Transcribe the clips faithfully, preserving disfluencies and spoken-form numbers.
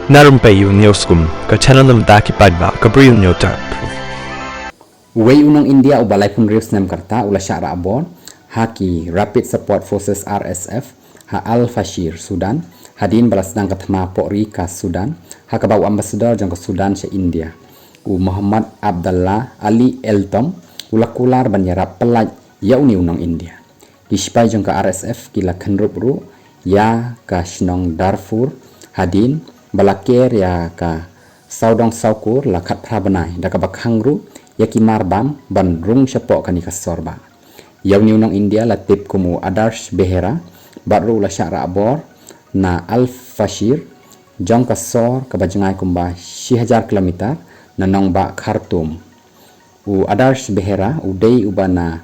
Na rympei u Newskum, ka channel na bynta ki paidbah ka Bri u Hynñiewtrep. Uwei u nong India uba laiphew hynriew snem ka rta u la shah rah bor ha ki Rapid Support Forces, R S F, ha Al Fashir, Sudan, hadien ba la sdang ka thma poh ri ka Sudan, ha kaba u ambassador jong ka Sudan sha India, u Mohammad Abdallah Ali Eltom, u la kular ban ïarap pyllait ïa une u nong India. Ki sipai jong ka R S F ki la kynrup ruh ïa ka shnong Darfur hadien ba la ker ïa ka sawdong sawkur la khatphra bnai, da kaba khang ruh ïa ki marbam ban rung shapoh kane ka sor bah. Ïa une u nong India la tip kum u Adarsh Behera, bad ruh u la shah rah bor na Al Fashir, jong ka sor kaba jngai kumba shi hajar kilometer na nongbah Khartoum. U Adarsh Behera u dei uba na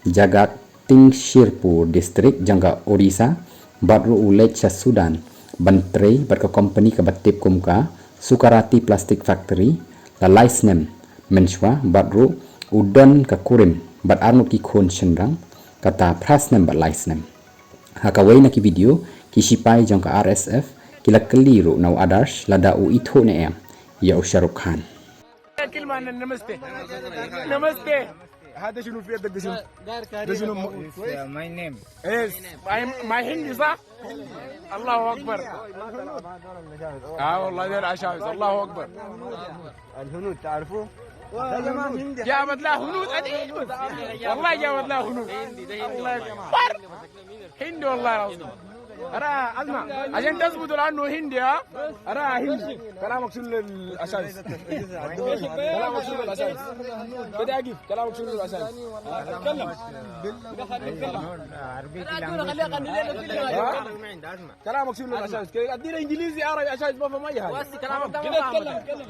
Jagadishpur District jong ka Odisha, bad ruh u leit sha Sudan ban trei bad ka kompani kaba tip kum ka Sukarati Plastic Factory la lai snem mynshuwa, bad ruh u don ka kurim bad arngut ki khun shynrang, kata phra snem bad lai snem. Ha kawei na ki video, ki sipai jong ka R S F ki la kylli ruh na u Adarsh lada u ithuh ne em ïa u Shah Rukh Khan. كلمة عن النمستي. نمستي. هذا شنو في يدك ده شنو؟ ده شنو؟ My name. ايش؟ My, my Hindi صح؟ الله أكبر. اه والله ده العشاوس، الله أكبر. الهنود تعرفوه؟ جابت لها هنود عجيب. والله جابت لها هنود. الله أكبر. هندي والله العظيم. أرى، اسمع، عشان تثبتوا لأنه هندي، ها؟ أرى هندي. كلامك شنو للأساس؟ كلامك شنو للأساس؟ كده أقف. كلامك شنو للأساس؟ تكلم. ها؟ كلامك شنو للأساس؟ كده أدينا إنجليزي، عربي، أساس ما فهم أي حاجة. كده تكلم، تكلم.